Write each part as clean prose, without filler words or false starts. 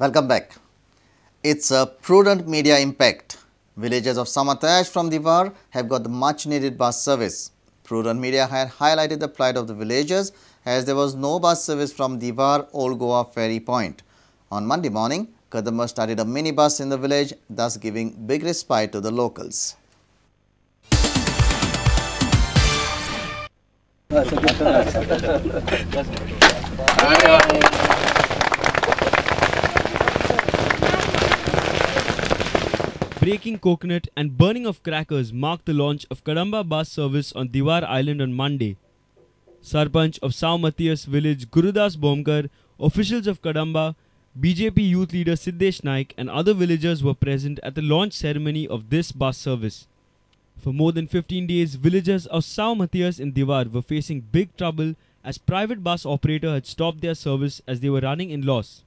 Welcome back. It's a prudent media impact. Villagers of Sao Mathias from Diwar have got the much needed bus service. Prudent Media had highlighted the plight of the villagers as there was no bus service from Diwar Old Goa Ferry Point. On Monday morning, Kadamba started a minibus in the village, thus giving big respite to the locals. Breaking coconut and burning of crackers marked the launch of Kadamba bus service on Diwar Island on Monday. Sarpanch of Sao Mathias village Gurudas Bomkar, officials of Kadamba, BJP youth leader Siddesh Naik and other villagers were present at the launch ceremony of this bus service. For more than 15 days, villagers of Sao Mathias in Diwar were facing big trouble as private bus operator had stopped their service as they were running in loss.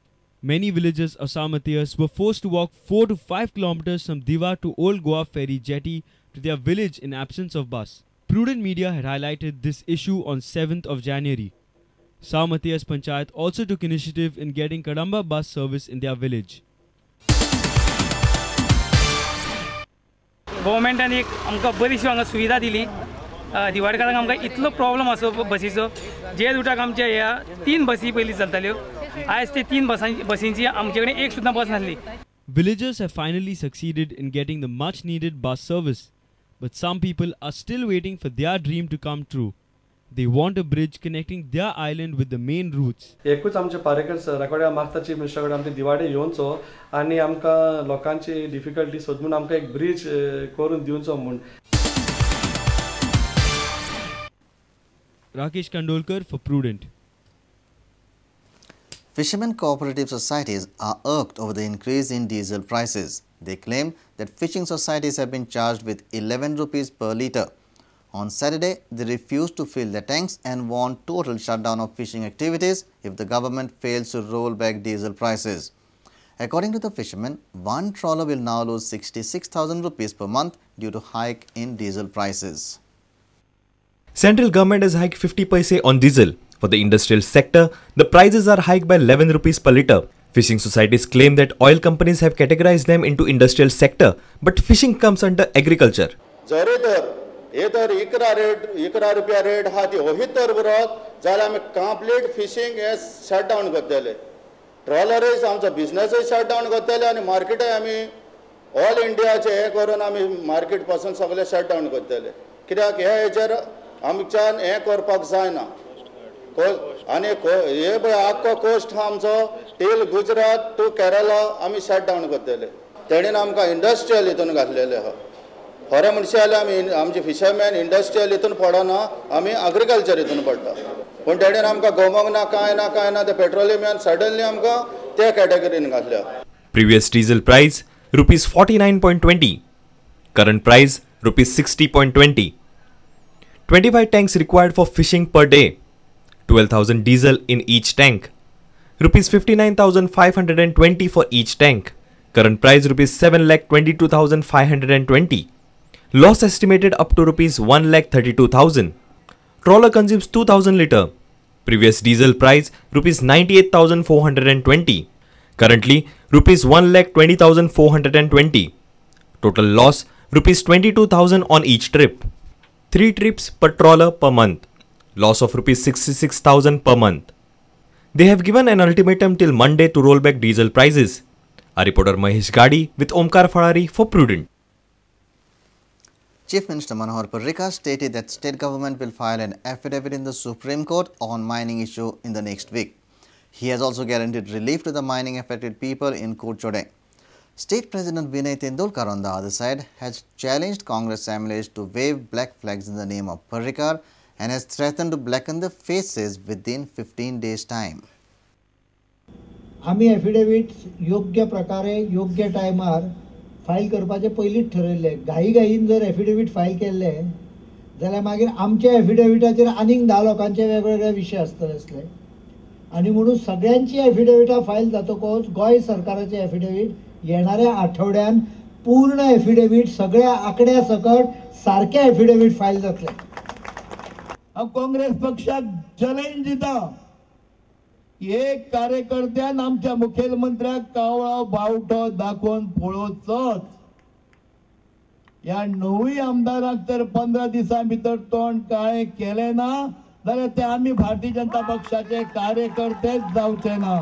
Many villagers of Sao Mathias were forced to walk 4 to 5 kilometers from Diwar to Old Goa Ferry Jetty to their village in absence of bus. Prudent Media had highlighted this issue on 7th of January. Sao Mathias Panchayat also took initiative in getting Kadamba bus service in their village. गव्हर्मेंटान एक आमकां बरीशी हांगा सुविधा दिली. दिवाडकारांक आमकां इतलो problem आसो बसीचो, जे रुटाक आमच्या ह्या 3 बसी पयलीं चलताल्यो, आयज ते 3 बसींची आमचे कडेन एक सुद्दां बस नासली. Villagers have finally succeeded in getting the much needed bus service, but some people are still waiting for their dream to come true. They want a bridge connecting their island with the main routes. एकूच आमचे पारेकर सरा कडेन मागता chief मिनिस्टरा कडेन आमचे दिवाडे येवचो आनी आमकां लोकांची डिफिकल्टी सोदून आमकां एक ब्रिज करून दिवचो म्हूण. Rakesh Kandolkar for Prudent. Fishermen cooperative societies are irked over the increase in diesel prices. They claim that fishing societies have been charged with 11 rupees per litre. On Saturday, they refused to fill their tanks and warned total shutdown of fishing activities if the government fails to roll back diesel prices. According to the fishermen, one trawler will now lose 66,000 rupees per month due to hike in diesel prices. Central government has hiked 50 paise on diesel. For the industrial sector, the prices are hiked by 11 rupees per litre. Fishing societies claim that oil companies have categorized them into industrial sector, but fishing comes under agriculture. हे तर 11 रुपया rate आहा ती ओहीत तर उरत जाल्यार आमी complete fishing हें शट डावन करतले. ट्रॉलरय आमचो बिजनसूय शट डावन करतले आनी मार्केटय आमी ऑल इंडियाचें हें करून आमी मार्केट पासून सगळें शट डावन करतले. कित्याक हे हेचेर आमच्यान हें करपाक जायना. आनी हे पळय आख्खो कोस्ट आहा आमचो टील गुजरात टू केरला आमी शट डावन करतले. तेणेन आमकां इंडस्ट्रियल हितून घातलेलें आहा. खरें म्हणशें जाल्यार आमी आमचे फिशरमॅन इंडस्ट्रियल हितून पडना, आमी एग्रीकल्चर हितून पडटा. पूण तेणेन आमकां गमोंक ना कांय ना कांय ना, ते पेट्रोलियमान सडनली आमकां त्या कॅटेगरीन घातल्या. Previous diesel price rupees 49.20, current price rupees 60.20. 25 tanks required for fishing per day, 12,000 diesel in each tank, rupees 59,520 for each tank. Current price rupees 7,22,520. Loss estimated up to rupees 1,32,000. Trawler consumes 2,000 litre. Previous diesel price rupees 98,420. Currently rupees 1,20,420. Total loss rupees 22,000 on each trip. 3 trips per trawler per month. Loss of rupees 66,000 per month. They have given an ultimatum till Monday to roll back diesel prices. Our reporter Mahesh Gadi with Omkar Farari for Prudent. Chief Minister Manohar Parrikar stated that state government will file an affidavit in the Supreme Court on mining issue in the next week. He has also guaranteed relief to the mining affected people in Curchorem. State President Vinay Tendulkar on the other side has challenged Congress MLAs to wave black flags in the name of Parrikar and has threatened to blacken the faces within 15 days time. आमी affidavit योग्य प्रकारे योग्य टायमार file करपाचें पयलींच ठरयल्लें. घाई घाईन जर affidavit file केल्लें जाल्यार मागीर आमच्या एफिडेविटाचेर आनीक 10 लोकांचे वेगवेगळे विशय आसतले आसले आनी म्हणून सगळ्यांची एफिडेविटां फायल जातकच गोंय सरकाराचें एफिडेवीट येणाऱ्या आठवड्यान पूर्ण एफिडेवीट सगळ्या आंकड्या सकट सारकें एफिडेवीट फायल जातलें. हांव काँग्रेस पक्षाक चॅलेंज दिता, एक कार्यकर्त्यान आमच्या मुखेलमंत्र्याक कावळो बावटो दाखोवन पळोवचोच. ह्या 9 आमदारांक तर 15 दिसां भितर तोंड काळें केलें ना जाल्यार ते आमी भारतीय जनता पक्षाचे कार्यकर्तेच जावचे ना.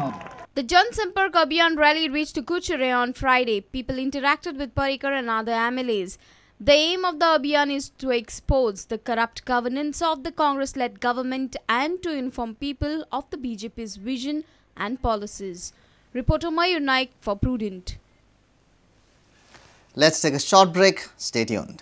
The Jan Sampark Abhiyan rally reached Curchorem on Friday. People interacted with Parrikar and other MLAs. The aim of the Abhiyan is to expose the corrupt governance of the Congress-led government and to inform people of the BJP's vision and policies. Reporter Mayur Naik for Prudent. Let's take a short break. Stay tuned.